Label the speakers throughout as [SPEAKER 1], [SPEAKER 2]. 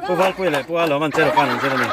[SPEAKER 1] Pu Valpuia leh Pu Alawm an chero khan an zir a ni.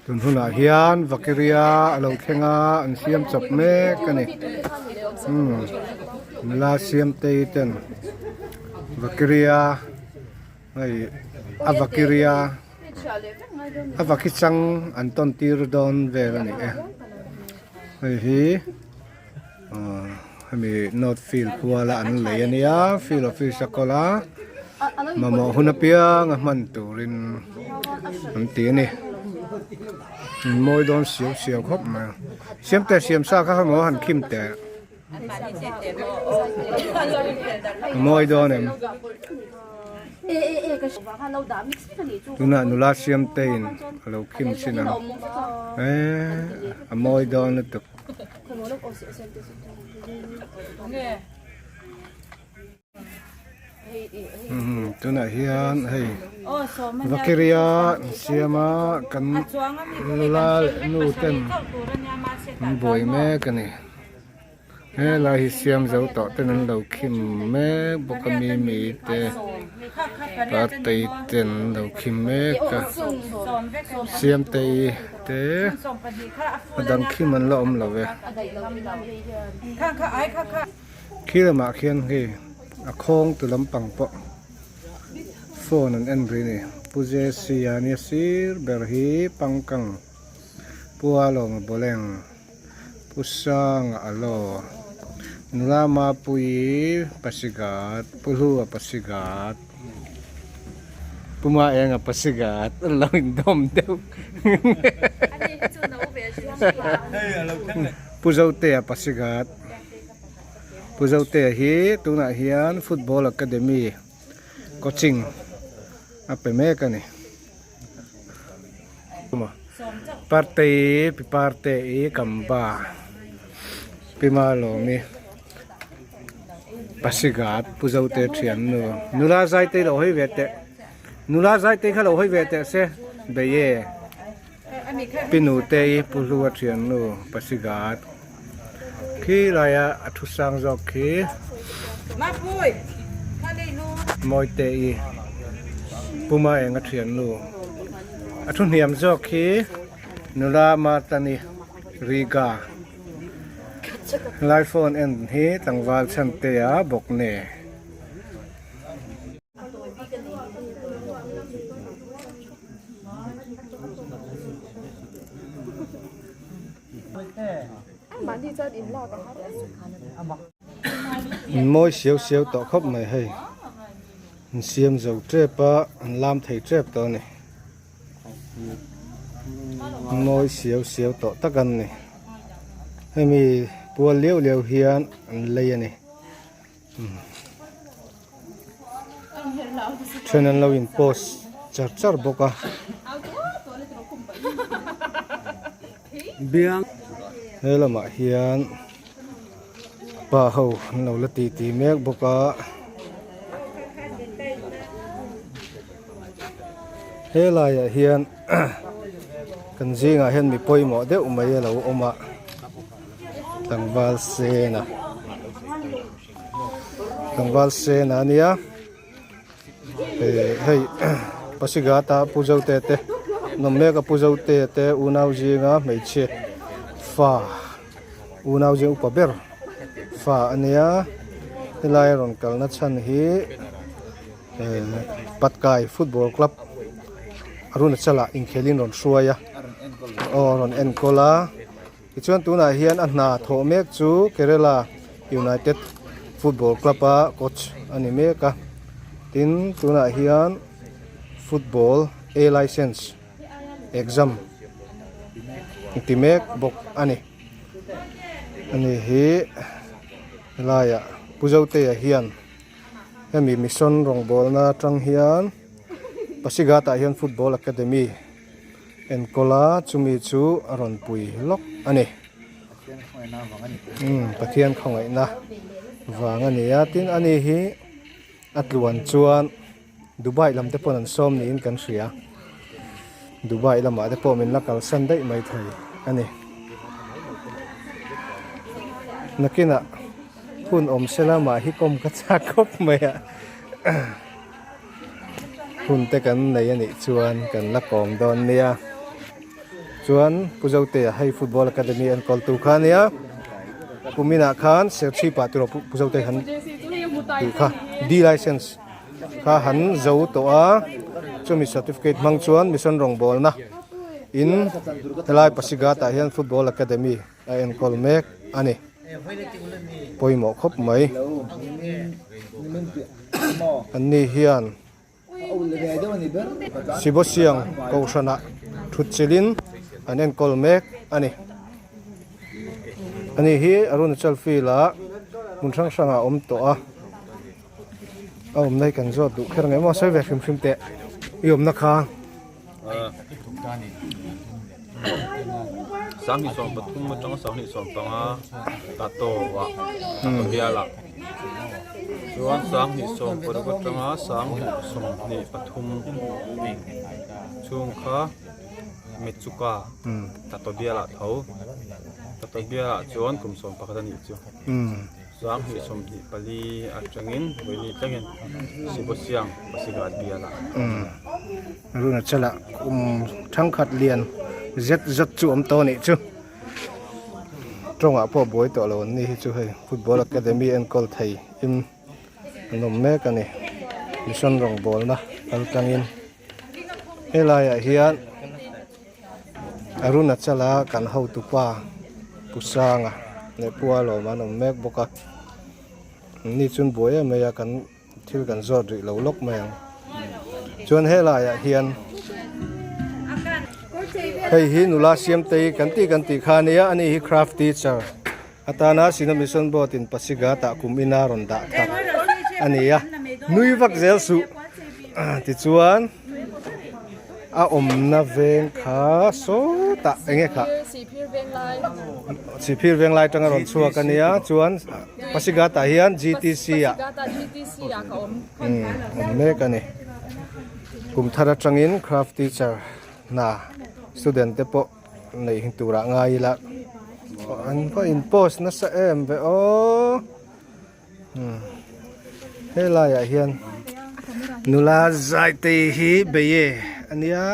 [SPEAKER 2] Tun hunah hian Vakiria a lo thleng a an siam chawp mek a ni umm nula siam tei ten Vakiria hei a Vakiria a vaki chang an tawn tir dawn vel a ni e hei hi ahh hemi north field kuala an lei a nia field office a kawl a mamawh hun apiang a hman turin an ti a ni mawi dawn siau siau khawp mai a siamte siam sa kha emaw han khim teh a mawi dawn em. Tunah nula Siamteiin a lo khim chin ang eee a mawi dawn lutuk. Tunah hian hei Vakiria an siam a kan nula leh nu ten an buai mek a ni. Helai hi siam zo tawh ten an lo khim mek bawk a mimi te partei ten an lo khim mek a siamtei te a dang khim an la awm lo ve khi lamah khian hei a khawng tu lampang pawh phone an en rih a ni pu jesse a nia sir ber hi pangkang Pualawng Boleng, Pu Sanga Alo, Nula Mapuii Pasigat, Pu Hlua Pasigat, Pu Maenga Pasigat an lo indawm deuh. Pu Zotea Pasigat, Pu Zotea hi tunah hian Football Academy coaching a pe mek a ni. Partei pi parte i kamba pi malawmi pasigat pu zote thian nu nula zai te lo hawi ve teh nula zai te kha lo hawi ve teh se bei e pi nute i pu hlua thian nu pasigat khi laia a thu sang zawk khi mawite i puma eng a thian nu a thu hniam zawk khi nula martani riga lai phone en hi tlangval chhante a bawk ne. Mawi siau siau tawh khawp mai hei an siam zo tep a an lam thei tep tawh a ni mawi siau siau tawh tak an ni hemi pual liau liau hian an lei a ni. Then an lo in post char char bawk a. He lamah hian pa ho an lo la ti ti mek bawk a. He laiah hian kan zingah hian mi pawimawh deuh mai a lo awm a tlangval sena tlangval sena a nia hei Pasighat a Pu Zote te nawm mek a Pu Zote te unau zinga hmeichhe fa unau zing upa ber fa a nia helai a rawn kalna chhan hi. Patkai football club Arunachal ah inkhelin rawn hruai a aw rawn enkawl a tichuan tunah hian a hna thawh mek chu Kerala United football club a coach a ni mek a tin tunah hian football A license exam ti mek bawk a ni ani hi helaiah Pu Zotea hian. Hemi mission rawngbawlna atang hian Pasighat ah hian football academy enkawl a chumi chu a rawn pui lawk a ni. Umm Pathian khawngaihna vang a ni a tin ani hi a tluan chuan Dubai lam te pawn an sawm niin kan hria Dubai lamah te pawh min la kalsan daih mai thei a ni. Nakinah hun awm se lamah hi kawm ka chak khawp mai a hun te kan nei a nih chuan kan la kawm dawn nia chuan Pu Zotea hei football academy enkawl tu kha ania kuminah khan Serchhip ah tiraw Pu Zotea han tih kha D license kha han zo tawh a chumi certificate hmang chuan mission rawngbawlna in helai Pasighat ah hian football academy a enkawl mek a ni. Pawimawh khawp mai. An ni hian Sibosiang kohhranah thut chilhin an enkawl mek a ni. Ani hi Arunachal field ah hmun hrang hrangah a awm tawh a. A awmna hi kan zawt duh kher ngei maw sawi ve hrim hrim teh i awmna kha.
[SPEAKER 3] 23 atanga 25 Tato ah Tato bialah chuan 26 atanga 23 chhung kha Mechuka Tato bialah tho Tato bialah chuan kum 11 a nih chu. 2024 atangin vawiini tlengin Sibosiang Pasighat bialah
[SPEAKER 2] Umm Arunachal ah kum thangkhat lian zet zet chu awm tawh a nih chu tawngah pawh buai tawh lo an ni hi chu hei football academy enkawl thei in an awm mek a ni mission rawngbawlna kaltlangin helaiah hian. Arunachal a kan hotupa Pu Sanga leh Pu Alawma an awm mek bawk a ni chun buai em mai a kan thil kan zawt rih lo lawk mai ang chuan helaiah hian hei hi nula Siamtei kan tih kan tih kha ania ani hi craft teacher atana Sino Mission Board in Pasighat ah kum ina rawn dah thar a ni a nui vak zel suh tichuan. A awmna veng kha sawtah eng nge kha Sihphir veng lai atanga rawn chhuak a nia chuan Pasighat ah hian GTC ah awm mek a ni kum thar atangin craft teacher hna student te pawh neih turah ngai ila an va in post nasa em ve aw. Helai ah hian nula zaitei hi Beye a nia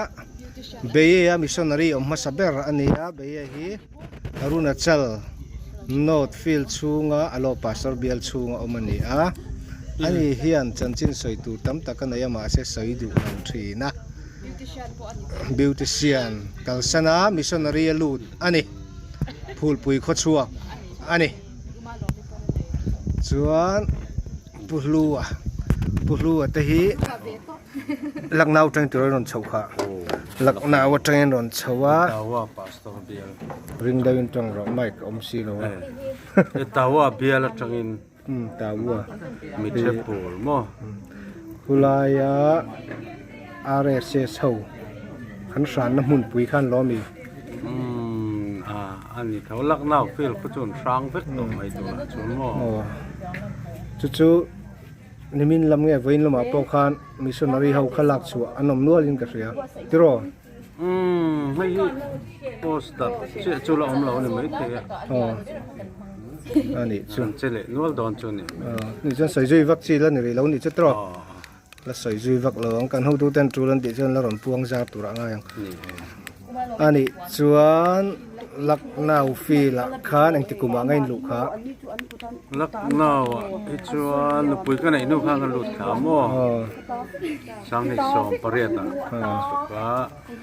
[SPEAKER 2] Beye a missionary awm hmasa ber a ni a Beye hi Arunachal North field chhunga alo pastor bial chhunga awm a ni a ani hian chanchin sawi tur tam tak a nei a mahse sawi duh lo thin a beautician kalsana missionary a lut a ni phulpui khawchhuak a ni. Chuan Pu Hlua Pu Hlua te hi Lucknow atangin tur a rawn chhoh kha Lucknow atangin rawn chho a ring deuhin tawng rawh mic a awm si lo a
[SPEAKER 3] Tawa bial atangin
[SPEAKER 2] Tawa
[SPEAKER 3] Mithe pawl maw.
[SPEAKER 2] Khulaia RSS ho an hranna hmunpui khan lawm i.
[SPEAKER 3] Umm a a ni tho Lucknow field khu chu an hrang vek tawh mai turah chuan maw.
[SPEAKER 2] Aw chu chu nimin lam nge vawiin lamah pawh khan missionary ho kha lak chhuah an awm nual in ka hria tiraw.
[SPEAKER 3] Umm hei hi poster chiah chu la awm lo a ni maithei a.
[SPEAKER 2] Aw a nih chu.
[SPEAKER 3] An che leh nual dawn chu a ni.
[SPEAKER 2] Aw ni chuan sawi zui vak chi la ni rih lo nih chu tiraw. La sawi zui vak lo ang kan hotu ten tul an tih chuan la rawn puang zar tur ah ngai ang. A nih chuan Lucknow field ah khan engti kum ah nga in luh kha.
[SPEAKER 3] Lucknow ah hi chuan nupui ka neih hnu khan ka lut thla maw. 2018 ah chhuk a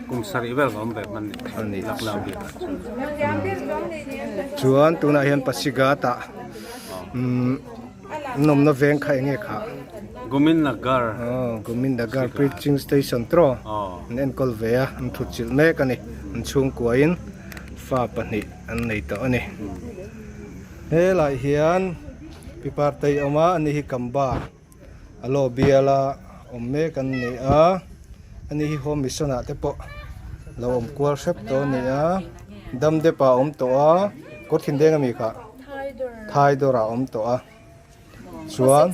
[SPEAKER 3] kum sarih vel ka awm ve hman ni Lucknow field ah chuan.
[SPEAKER 2] Chuan tunah hian Pasighat ah umm. Nawmna veng kha enge kha?
[SPEAKER 3] Govind Nagar.
[SPEAKER 2] Aw, Govind Nagar Preaching Station tawh an enkawl ve a, an thutchilh mek a ni. An chhungkuain fa pahnih an nei tawh a ni. Helaiah hian Pipartei a awm a, ani hi Kamba a law biala awm mek an ni a, ani hi Home Mission ah te pawh lo awm kual hrep tawh a ni a, Damdep ah a awm tawh a, Kawrthindeng ami kha? Thaidawr ah awm tawh a chuan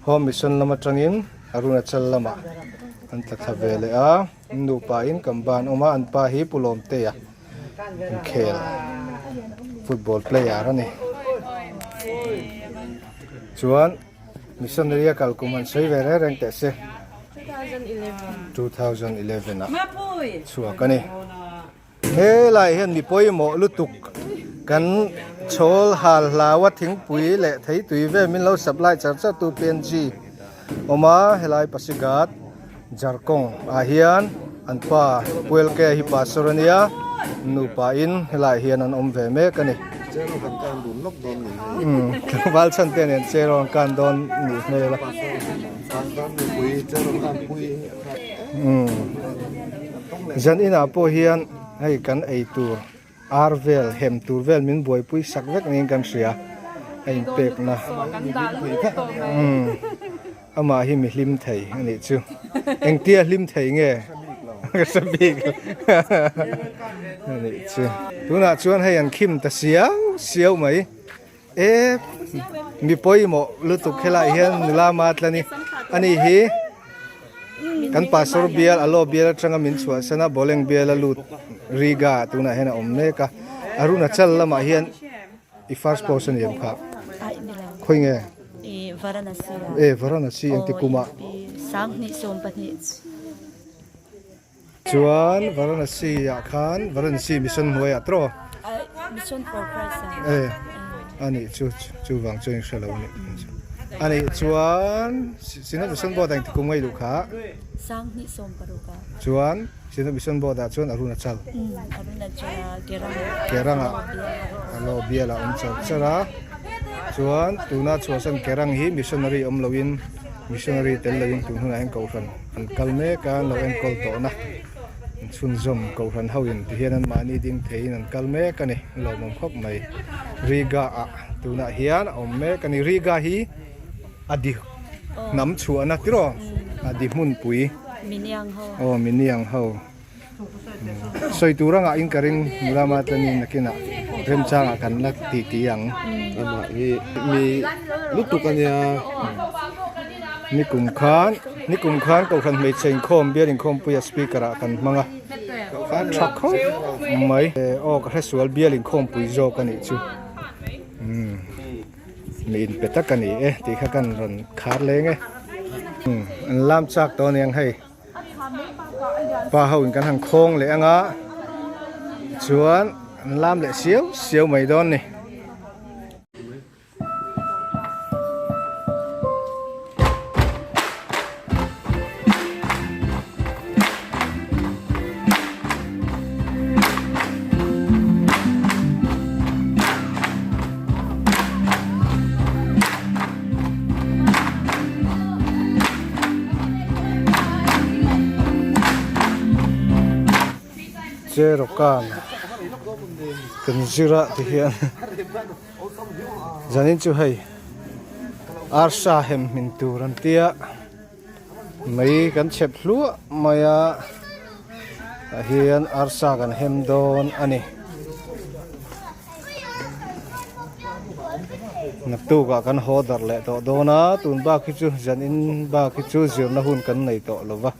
[SPEAKER 2] Home Mission lam atangin Arunachal lamah an tla thla ve leh a an nupa in kan ban awm a an pa hi Pu Lawmtea inkhel football player a ni chuan Missionary a kal kum an sawi ve reng reng teh se. 2011 ah chhuak a ni. Helai hian mi pawimawh lutuk kan chhawl hal hlau a thingpui leh theitui vel min lo supply char char tu PNG awm a helai Pasighat Jharkhand ah hian an pa Puelke hi pastor a nia nupa in helai hian an awm ve mek a ni. Tlangval chhan te nen chair rawn kan dawn nih hmel a. Zan inah pawh hian hei kan ei tur ar vel hem tur vel min buaipui sak vek niin kan hria a inpekna. Amah hi mi hlim thei a nih chu. Engtia hlim thei nge? Ka hre bik lo. A nih chu. Tunah chuan hei an khim ta siau siau mai. E mi pawimawh lutuk helai hian nula matla ni. Ani hi kan pastor bial alo bial atanga min chhuahsan a bawleng bial a lut Riga tunah hian a awm mek a. Arunachal lamah hian I first post a ni em kha?
[SPEAKER 4] Aih ni lo.
[SPEAKER 2] Khawi nge?
[SPEAKER 4] I Varanasi ah.
[SPEAKER 2] E Varanasi engti kum ah?
[SPEAKER 4] 2012.
[SPEAKER 2] Chuan Varanasi ah khan Varanasi mission hnuai ah tawh?
[SPEAKER 4] Mission for Christ ah.
[SPEAKER 2] E a nih chu chu vang chuan in hre lo a nih a nih chuan Synod Mission Board ah engti kum ngei luh kha?
[SPEAKER 4] 2016 ah.
[SPEAKER 2] Chuan Synod Mission Board ah chuan Arunachal.
[SPEAKER 4] Arunachal ah Kerang.
[SPEAKER 2] Kerang ah alo bial ah awm char char a. Chuan tuna chhuahsan Kerang hi missionary awm lo in missionary tel lo in tun hunah hian kohhran an kal mek a an lo enkawl tawh na an chhunzawm kohhran ho in ti hian an mahni ding thei in an kal mek a ni lawmawm khawp mai. Riga ah tunah hian a awm mek a ni. Riga hi A di hnam chhuahna tiraw a di hmunpui.
[SPEAKER 4] Miniang ho.
[SPEAKER 2] Aw miniang ho. Sawi tur anga in ka ring nula ma tlanin nakinah remchangah kan la ti ti ang.
[SPEAKER 5] Amah hi mi lutuk a nia.
[SPEAKER 2] Nikum khan nikum khan kohhran hmeichhe inkhawm bial inkhawmpuia speaker ah kan hmang a. Tha khawp mai. Aw ka hresual bial inkhawmpui zawk a nih chu. Umm. Mi inpe tak a ni e tih kha kan rawn khar leng e. Umm an lam chak tawh aniang hei. Pa ho in kan han khawng leh anga chuan an lam leh siau siau mai dawn ni. Cherokan kan zir ah ti hian zanin chu hei. Arsa hem hmin tur an tia mei kan chhep hluah mai a tah hian arsa kan hem dawn a ni. Naktukah kan haw darh leh tawh dawn a tun bak hi chu zanin bak hi chu zirna hun kan nei tawh lo va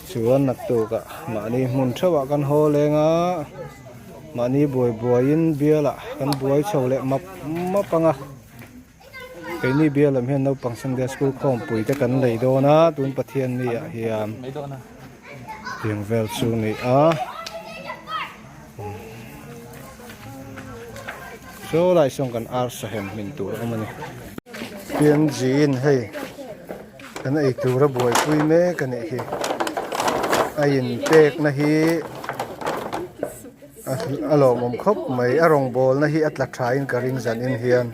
[SPEAKER 2] chuan naktukah mahni hmun theuhah kan haw leng a mahni buai buaiin bialah kan buai chho leh map map ang a keini bial lam hian naupang Sunday school khawmpui te kan lei dawn a tun Pathian ni ah hian tiang vel chu a ni a. Saw lai sawn kan arsa hem hmin tur a awm a ni. PNG in hei kan ei tur a buaipui mek a nih hi. A inpekna hi a lawmawm khawp mai. A rawngbawlna hi a tla thain ka ring zanin hian.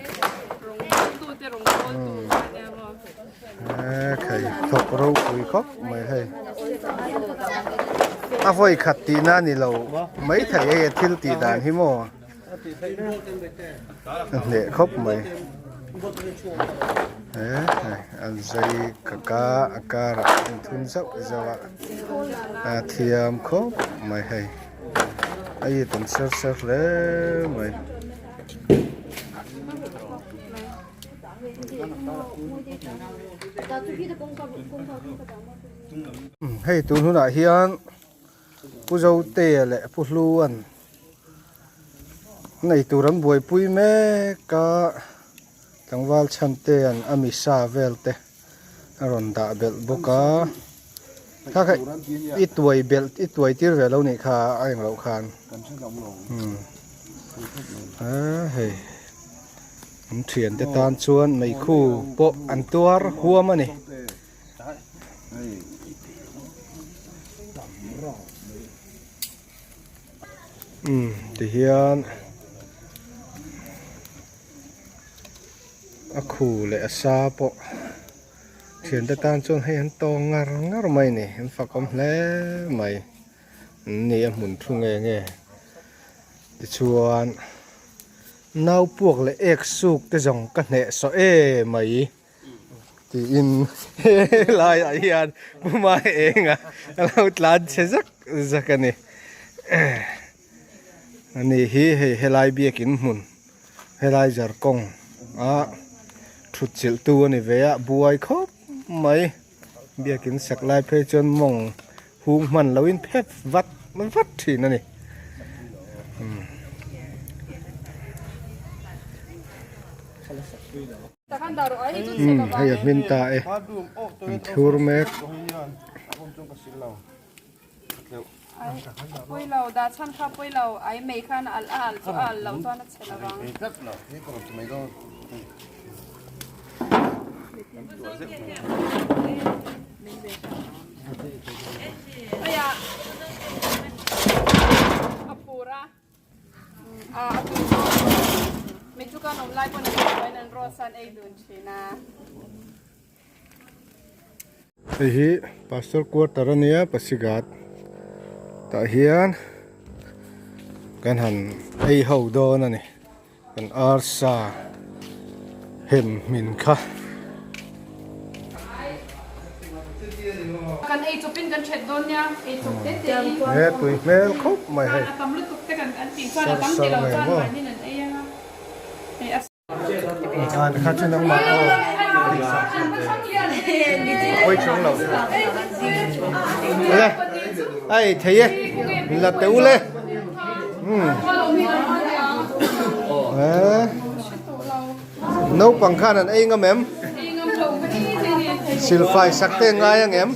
[SPEAKER 2] Ekhei thawk ropui khawp mai hei a vawi khat tihna a ni lo maithei hei a thil tih dan hi maw a hneh khawp mai ekhei a zai ka ka a karah a inthun zauh zauh a a thiam khawp mai hei a it an ser ser hle mai. Hei tun hunah hian Pu Zotea leh Pu Hluan nei tur an buaipui mek a tlangval chhantea'n a misa vel te a rawn dah belh bawk a kha kha i tuai belh i tuai tir ve lo nih kha a engloh khan hei. An thiante tan chuan meikhu pawh an tuar huam a ni. Umm tihian a khu leh a sa pawh thiante tan chuan hei an tawng ngar ngar mai a ni an fakawm hle mai an ni a hmun thu nge nge tichuan. Nau puak leh ek suk te zawng ka hneh sawh e mai tiin helaiah hian Pu Maenga a lo tlan chhe zak zak a ni. Ani hi hei helai biakin hmun helai zarkawng a thut chilh tu a ni ve a buai khawp mai biakin sak lai phei chuan mawng hung hman loin phet vat vat thin a ni. Hei a hmin ta e an thur mek. Hei hi pastor quarter a nia Pasighat tah hian kan han ei ho dawn a ni. Kan arsa hem hmin kha.
[SPEAKER 6] Kan ei chawpin kan that dawn nia, ei chawp te te in.
[SPEAKER 2] He tui hmel khawp mai hei.
[SPEAKER 6] A tam lutuk te kan an tih chuan a tam ti lo chuan mahni an ei anga. Hei a.
[SPEAKER 2] An kha chu nangmah aw. Pawi chung lo. Le ai thei e la teu le. Naupang khan an ei ngam em? Silfai sak te ngai ang em?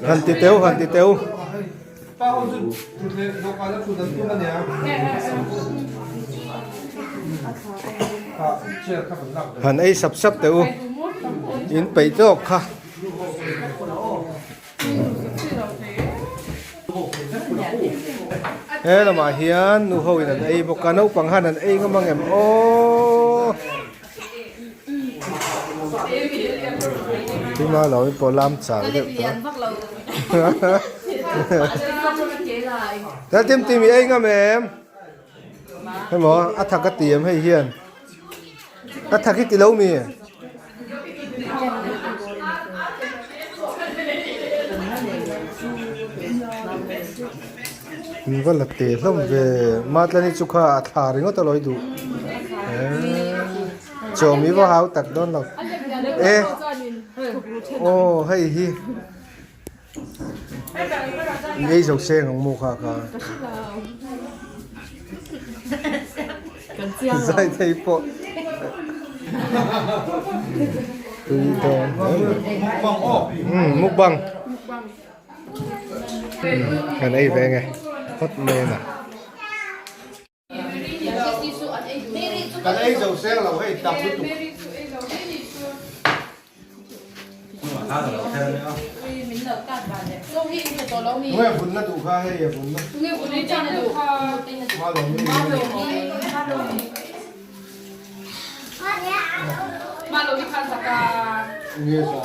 [SPEAKER 2] Han ti teu, han ti teu. Han ei sap sap teh u in peih tawk kha. He lamah hian nu ho in an ei bawk a naupang han an ei ngam ang em aw. Tima lo in pawh lam char deuh tawh. Lal Tim Tim i ei ngam em? Hemaw a thak a ti em hei hian? A thak hi ti lo mi? In va la te hlawm ve Matlani chu kha a thla ringawt a lawi duh chaw mi va hau tak dawn lo e aw hei hi i ei zo seng ang maw kha kha zai thei pawh tui dawn hle mai mukbang kan ei ve nge hot men a. Kan ei zo seng lo hei tam lutuk. Tunge vunna duh kha hei a vunna. Nge sa.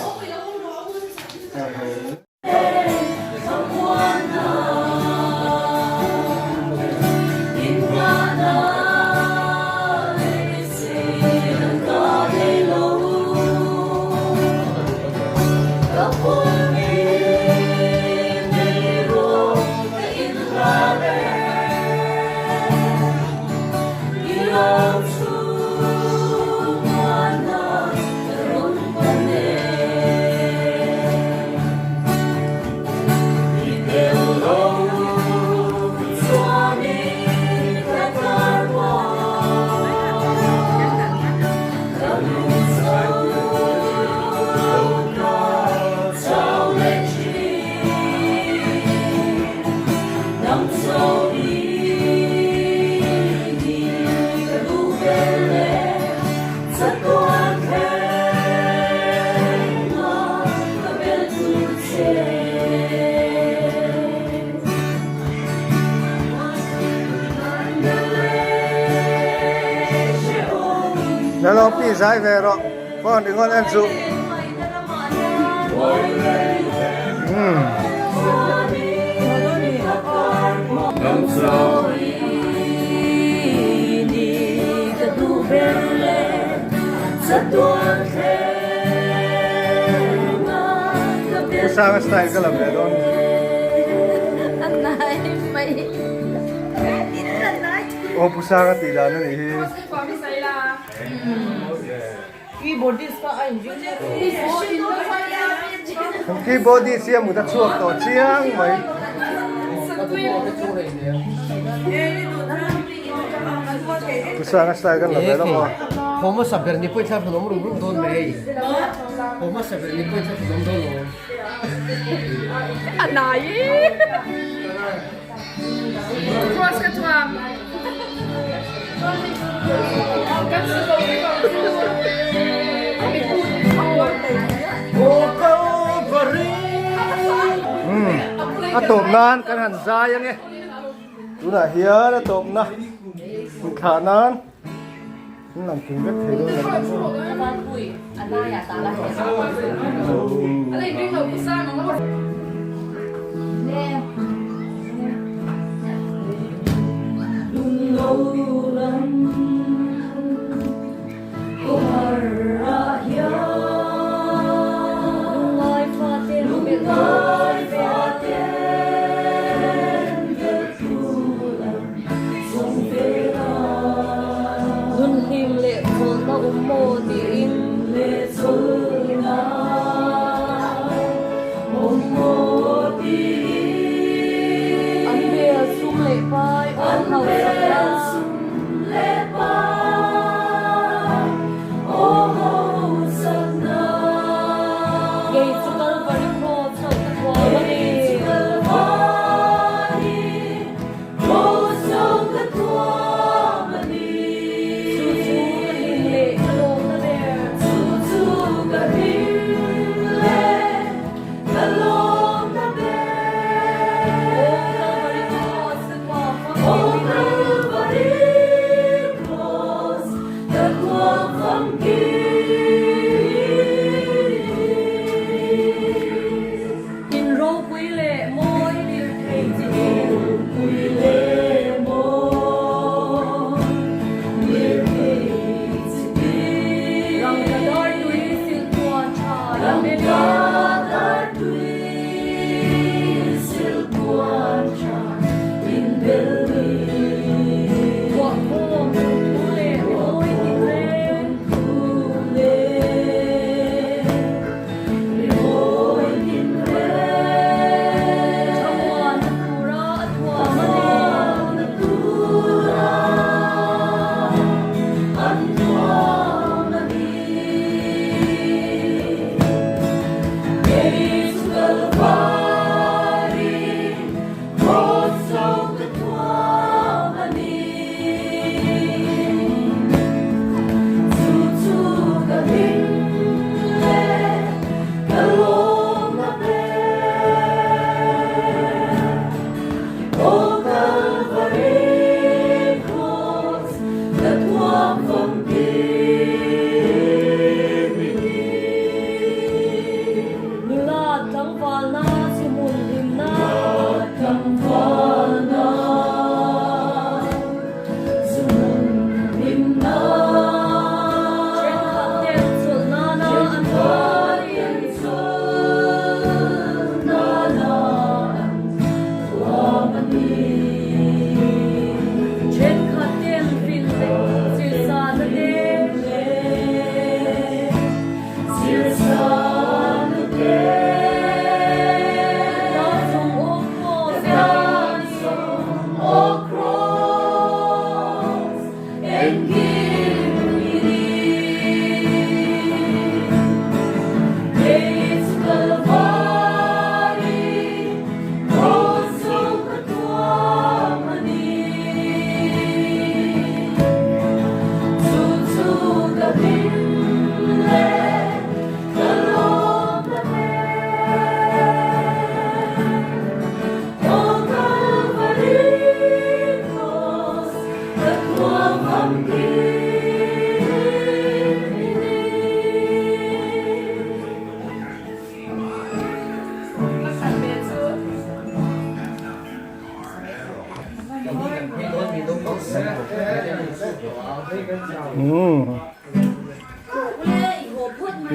[SPEAKER 2] Lalo pi zai ve rawh phone ringawt en chu. Pu Sanga style ka la ve dawn. Aw Pu Sanga tih dan a nih hi. Keyboardist hi a mut a chhuak tawh chiang mai. Pu Sanga style kan la ve lawk aw. A tawp nan kan han zai ange tunah hian a tawp na inthlah nan an lang kim vek thei dawn lo.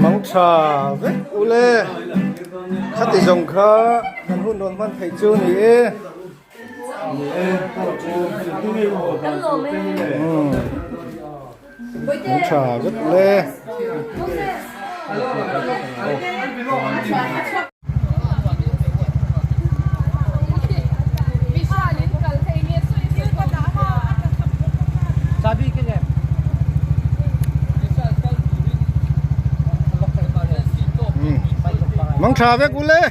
[SPEAKER 2] Mang tha vek ule khati zawng kha kan hun rawn hman theih chu ni e. Mang tha vek ule. Mang tha vek ule.